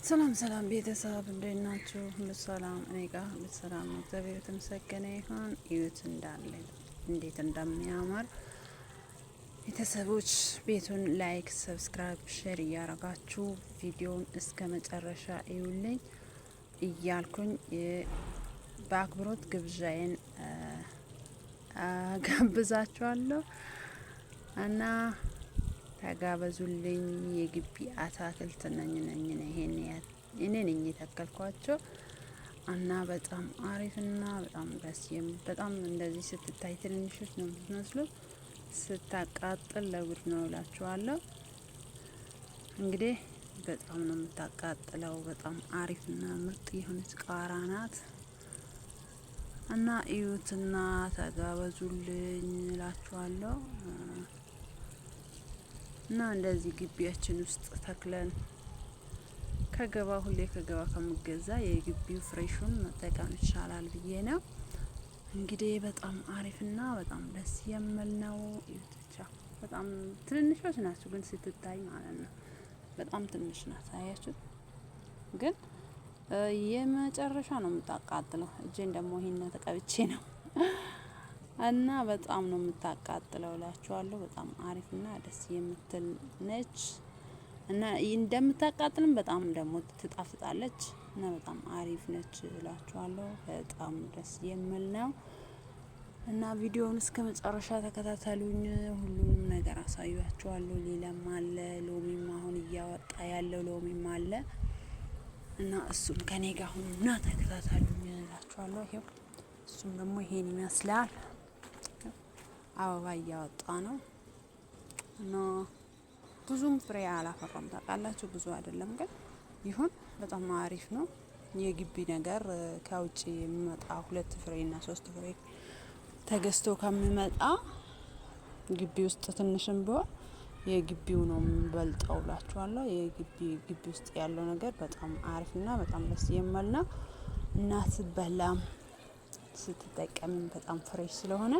ሰላም ሰላም ቤተሰብ እንዴት ናችሁ? ሁሉ ሰላም፣ እኔ ጋር ሁሉ ሰላም ነው። እግዚአብሔር የተመሰገነ ይሁን። እዩት እንዳለ እንዴት እንደሚያምር ቤተሰቦች፣ ቤቱን like፣ subscribe፣ share እያረጋችሁ ቪዲዮውን እስከ መጨረሻ እዩልኝ እያልኩኝ በአክብሮት ግብዣዬን ጋብዛችኋለሁ እና ተጋበዙልኝ። የግቢ አታክልት ነኝ ነኝ ይሄን እኔ ነኝ የተከልኳቸው እና በጣም አሪፍና በጣም ደስ በጣም እንደዚህ ስትታይ ትንንሾች ነው የምትመስሉ፣ ስታቃጥል ለጉድ ነው እላችኋለሁ። እንግዲህ በጣም ነው የምታቃጥለው። በጣም አሪፍና ምርጥ የሆነች ቃራ ናት እና እዩትና ተጋበዙልኝ እላችኋለሁ። እና እንደዚህ ግቢያችን ውስጥ ተክለን ከገባ ሁሌ ከገባ ከምገዛ የግቢው ፍሬሹን መጠቀም ይቻላል ብዬ ነው። እንግዲህ በጣም አሪፍና በጣም ደስ የሚል ነው። እዩት ብቻ በጣም ትንንሾች ናቸው፣ ግን ስትታይ ማለት ነው በጣም ትንሽ ናት። አያችሁት? ግን የመጨረሻ ነው የምታቃጥለው። እጄን ደግሞ ይሄን ተቀብቼ ነው እና በጣም ነው የምታቃጥለው እላችኋለሁ። በጣም አሪፍና ደስ የምትል ነች እና እንደምታቃጥልም በጣም ደግሞ ትጣፍጣለች እና በጣም አሪፍ ነች እላችኋለሁ። በጣም ደስ የሚል ነው እና ቪዲዮውን እስከ መጨረሻ ተከታተሉኝ። ሁሉንም ነገር አሳያችኋለሁ። ሌላም አለ፣ ሎሚም አሁን እያወጣ ያለው ሎሚም አለ እና እሱም ከኔ ጋር ሁኑና ተከታተሉኝ እላችኋለሁ። ይሄው እሱም ደግሞ ይሄን ይመስላል። አበባ እያወጣ ነው እና ብዙም ፍሬ አላፈራም። ታውቃላችሁ፣ ብዙ አይደለም ግን ይሁን በጣም አሪፍ ነው። የግቢ ነገር ከውጭ የሚመጣ 2 ፍሬ እና 3 ፍሬ ተገዝቶ ከሚመጣ ግቢ ውስጥ ትንሽም ቢሆን የግቢው ነው የሚበልጠው እላችኋለሁ። የግቢ ግቢ ውስጥ ያለው ነገር በጣም አሪፍና በጣም ደስ የሚል ነው እና ስትበላም ስትጠቀምም በጣም fresh ስለሆነ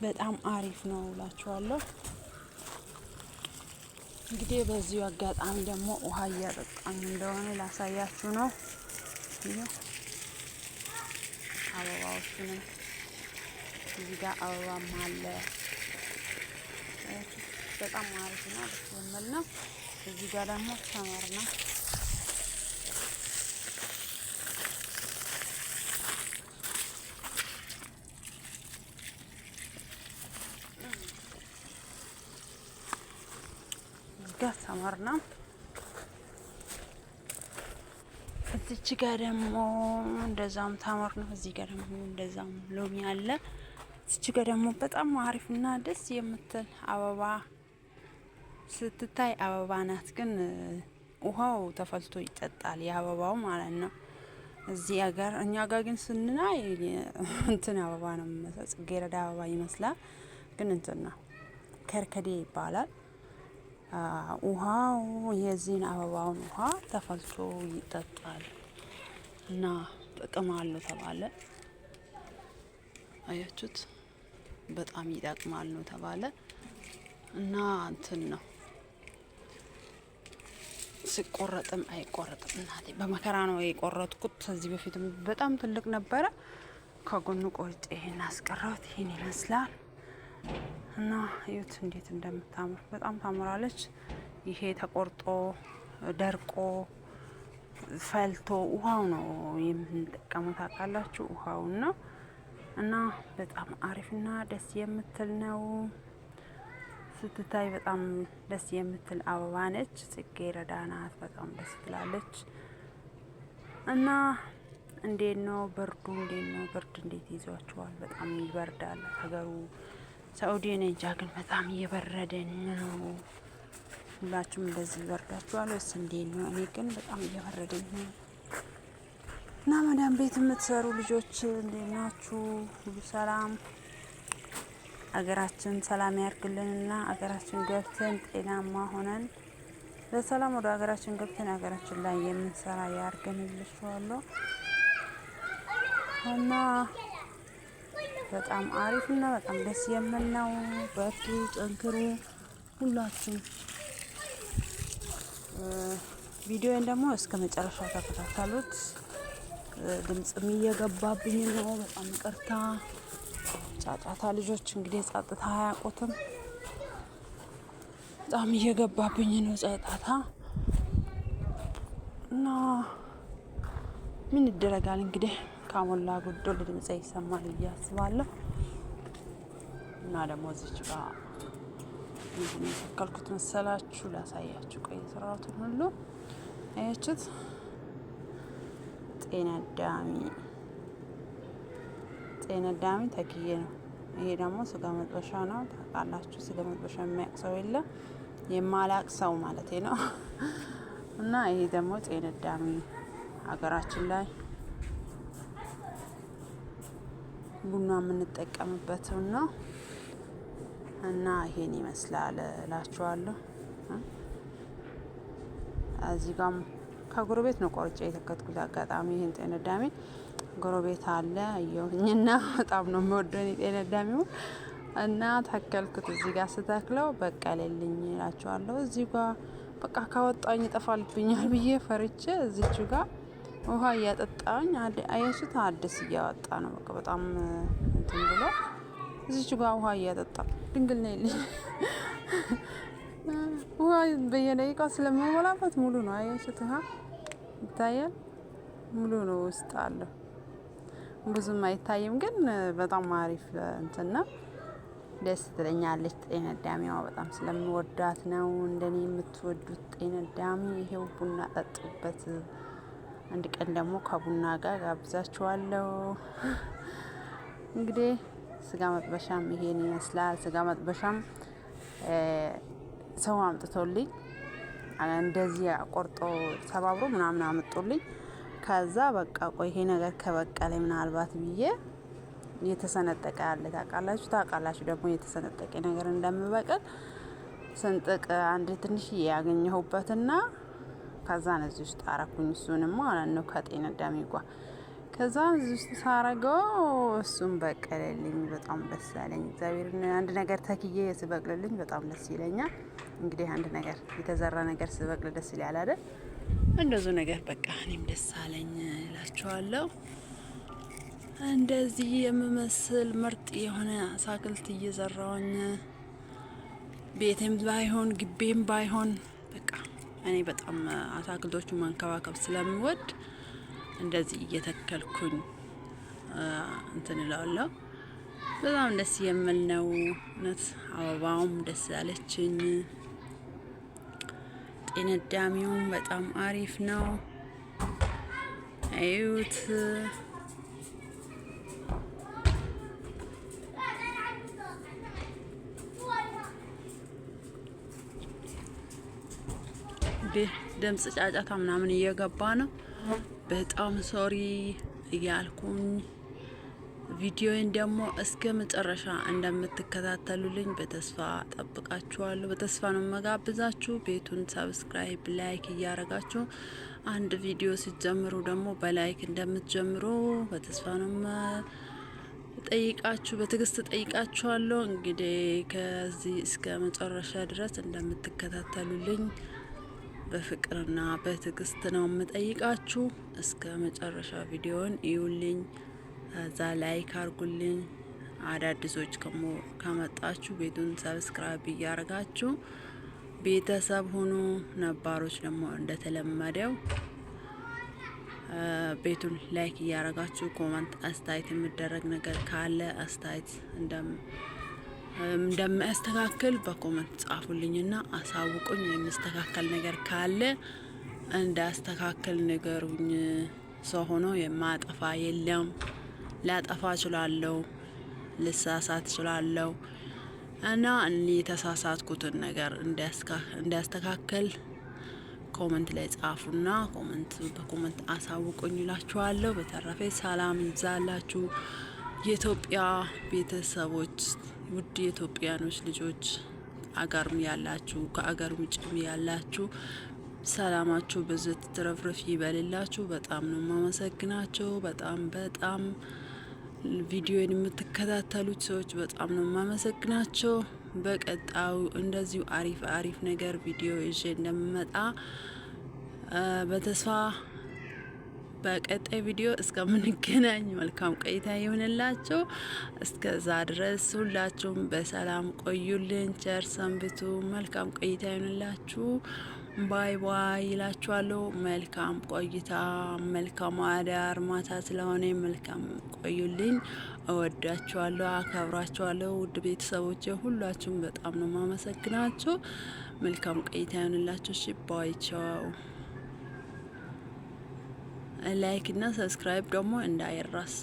በጣም አሪፍ ነው እላችኋለሁ። እንግዲህ በዚሁ አጋጣሚ ደግሞ ውሃ እያጠጣኝ እንደሆነ ላሳያችሁ ነው። ይኸው አበባዎቹንም እዚህ ጋር አበባም አለ። በጣም አሪፍ ነው፣ ደስ የሚል ነው። እዚህ ጋር ደግሞ ተመር ነው። ጋር ተመር ነው። እዚች ጋር ደግሞ እንደዛም ተመር ነው። እዚህ ጋር ደግሞ እንደዛም ሎሚ አለ። እዚች ጋር ደግሞ በጣም አሪፍና ደስ የምትል አበባ ስትታይ አበባ ናት፣ ግን ውሃው ተፈልቶ ይጠጣል የአበባው ማለት ነው። እዚህ ሀገር እኛ ጋር ግን ስናይ እንትን አበባ ነው የሚመስለው፣ ጽጌረዳ አበባ ይመስላል፣ ግን እንትን ነው ከርከዴ ይባላል። ውሃው የዚህን አበባውን ውሃ ተፈልቶ ይጠጣል እና ጥቅም አለው ተባለ። አያችሁት? በጣም ይጠቅማል ነው ተባለ እና እንትን ነው ሲቆረጥም አይቆረጥም። እናቴ በመከራ ነው የቆረጥኩት። ከዚህ በፊትም በጣም ትልቅ ነበረ። ከጎኑ ቆርጬ ይሄን አስቀረሁት። ይሄን ይመስላል እና እዩት እንዴት እንደምታምር በጣም ታምራለች። ይሄ ተቆርጦ ደርቆ ፈልቶ ውሃው ነው የምንጠቀመው ታውቃላችሁ፣ ውሃውን ነው እና በጣም አሪፍና ደስ የምትል ነው። ስትታይ በጣም ደስ የምትል አበባ ነች። ጽጌረዳ ናት። በጣም ደስ ትላለች። እና እንዴት ነው ብርዱ? እንዴት ነው ብርድ? እንዴት ይዟችኋል? በጣም ይበርዳል ሀገሩ ሳኡዲ። እኔ እንጃ ግን በጣም እየበረደን ነው። ሁላችሁም እንደዚህ ይበርዳችኋል ወይስ እንዴት ነው? እኔ ግን በጣም እየበረደኝ ነው። እና መዳም ቤት የምትሰሩ ልጆች እንዴት ናችሁ? ሁሉ ሰላም? አገራችን ሰላም ያርግልንና አገራችን ገብተን ጤናማ ሆነን በሰላም ወደ ሀገራችን ገብተን ሀገራችን ላይ የምንሰራ ያርገን እላችኋለሁ። እና በጣም አሪፍ እና በጣም ደስ የሚል ነው። በርቱ፣ ጠንክሩ ሁላችሁም። ቪዲዮን ደግሞ እስከ መጨረሻ ተከታተሉት። ድምጽም እየገባብኝ ነው፣ በጣም ይቅርታ። ጫጫታ ልጆች እንግዲህ ጸጥታ አያውቁትም። በጣም እየገባብኝ ነው ጸጥታ እና ምን ይደረጋል እንግዲህ ከሞላ ጎደል ድምጽ ይሰማል ብዬ አስባለሁ። እና ደግሞ እዚች ጋር ምንድን ነው የተከልኩት መሰላችሁ? ላሳያችሁ። ቆይ የሰራሁትን ሁሉ አያችሁት? ጤና አዳሚ ጤና አዳሚ ተክዬ ነው። ይሄ ደግሞ ስጋ መጥበሻ ነው። ታውቃላችሁ፣ ስጋ መጥበሻ የሚያውቅ ሰው የለም፣ የማላቅ ሰው ማለት ነው። እና ይሄ ደግሞ ጤና አዳሚ ሀገራችን ላይ ቡና የምንጠቀምበት ነው። እና ይሄን ይመስላል እላችኋለሁ። እዚህ ጋም ከጎረቤት ነው ቆርጬ የተከትኩት። አጋጣሚ ይሄን ጤና አዳሚ ጎረቤት አለ አየሁኝና በጣም ነው የምወደው ጤና አዳሚውን እና ተከልኩት። እዚህ ጋር ስተክለው በቀለልኝ እላችኋለሁ። እዚህ ጋር በቃ ካወጣኝ ይጠፋልብኛል ብዬ ፈርቼ እዚች ጋር ውሃ እያጠጣኝ አያችሁት፣ አዲስ እያወጣ ነው። በቃ በጣም እንትን ብሎ እዚች ጋር ውሃ እያጠጣ ድንግል ነው ይልኝ ውሃ በየደቂቃው ስለምሞላበት ሙሉ ነው። አያችሁት፣ ውሃ ይታያል፣ ሙሉ ነው ውስጥ አለው። ብዙም አይታይም፣ ግን በጣም አሪፍ እንትን ነው። ደስ ትለኛለች ጤና አዳሚዋ በጣም ስለምወዳት ነው። እንደኔ የምትወዱት ጤና አዳሚ ይሄው ቡና ጠጡበት። አንድ ቀን ደግሞ ከቡና ጋር ጋብዛችኋለሁ። እንግዲህ ስጋ መጥበሻም ይሄን ይመስላል። ስጋ መጥበሻም ሰው አምጥቶልኝ እንደዚህ ቆርጦ ሰባብሮ ምናምን አምጦልኝ ከዛ በቃ ቆይ ይሄ ነገር ከበቀለ ምናልባት ብዬ የተሰነጠቀ ያለ ታውቃላችሁ ደግሞ የተሰነጠቀ ነገር እንደምበቅል ስንጥቅ አንድ ትንሽ ያገኘሁበትና ከዛ እዚህ ውስጥ አረኩኝ። እሱንም ማለት ነው ከጤና አዳሚ ጓ ከዛ እዚህ ውስጥ ሳረገው እሱም በቀለልኝ። በጣም ደስ አለኝ። እግዚአብሔር አንድ ነገር ተክዬ ስበቅልልኝ በጣም ደስ ይለኛል። እንግዲህ አንድ ነገር የተዘራ ነገር ስበቅል ደስ ይላል አይደል? እንደዙ ነገር በቃ እኔም ደስ አለኝ እላችኋለሁ። እንደዚህ የምመስል ምርጥ የሆነ አታክልት እየዘራውኝ ቤቴም ባይሆን ግቤም ባይሆን በቃ እኔ በጣም አታክልቶቹ መንከባከብ ስለምወድ እንደዚህ እየተከልኩኝ እንትን እላለሁ። በጣም ደስ የሚል ነው እውነት። አበባውም ደስ ያለችኝ፣ ጤና አዳሚውም በጣም አሪፍ ነው። እዩት። ድምጽ ጫጫታ ምናምን እየገባ ነው። በጣም sorry እያልኩኝ ቪዲዮን ደግሞ እስከ መጨረሻ እንደምትከታተሉልኝ በተስፋ ጠብቃችኋለሁ። በተስፋ ነው መጋብዛችሁ። ቤቱን subscribe፣ like እያረጋችሁ አንድ ቪዲዮ ሲጀምሩ ደግሞ በ like እንደምትጀምሩ በተስፋ ነው ጠይቃችሁ በትዕግስት ጠይቃችኋለሁ። እንግዲህ ከዚህ እስከ መጨረሻ ድረስ እንደምትከታተሉልኝ በፍቅርና በትዕግስት ነው የምጠይቃችሁ። እስከ መጨረሻ ቪዲዮን እዩልኝ፣ እዛ like አርጉልኝ። አዳዲሶች ከመጣችሁ ቤቱን subscribe እያረጋችሁ ቤተሰብ ሁኑ። ነባሮች ደግሞ እንደተለመደው ቤቱን like እያረጋችሁ comment፣ አስተያየት የሚደረግ ነገር ካለ አስተያየት እንደሚያስተካክል በ comment ጻፉልኝና አሳውቁኝ። የሚስተካከል ነገር ካለ እንዳስተካክል ንገሩኝ። ሰው ሆኖ የማጠፋ የለም። ላጠፋ እችላለሁ፣ ልሳሳት እችላለሁ እና እኔ የተሳሳትኩትን ነገር እንዲያስተካክል comment ላይ ጻፉና comment በ comment አሳውቁኝ እላችኋለሁ። በተረፈ ሰላም ይብዛላችሁ የኢትዮጵያ ቤተሰቦች፣ ውድ የኢትዮጵያኖች ልጆች፣ አገርም ያላችሁ ከአገር ውጭም ያላችሁ ሰላማችሁ ብዝት ትረፍርፍ ይበልላችሁ። በጣም ነው የማመሰግናቸው። በጣም በጣም ቪዲዮን የምትከታተሉት ሰዎች በጣም ነው የማመሰግናቸው። በቀጣዩ እንደዚሁ አሪፍ አሪፍ ነገር ቪዲዮ ይዤ እንደምመጣ በተስፋ በቀጣይ ቪዲዮ እስከምንገናኝ መልካም ቆይታ ይሁንላችሁ። እስከዛ ድረስ ሁላችሁም በሰላም ቆዩልን፣ ቸር ሰንብቱ። መልካም ቆይታ ይሁንላችሁ። Bye bye ይላችኋለሁ። መልካም ቆይታ፣ መልካም አዳር። ማታ ስለሆነ መልካም ቆዩልኝ። እወዳችኋለሁ፣ አከብራችኋለሁ። ውድ ቤተሰቦቼ ሁላችሁም በጣም ነው ማመሰግናችሁ። መልካም ቆይታ ይሁንላችሁ። እሺ bye ቻው። Like እና subscribe ደግሞ እንዳይረሳ።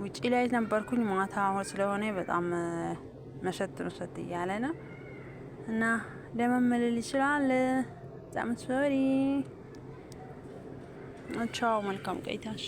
ውጪ ላይ ነበርኩኝ ማታ ስለሆነ በጣም መሸት መሸት እያለ ነው እና ለመመለል ይችላል። በጣም sorry። ቻው፣ መልካም ቆይታ። እሺ።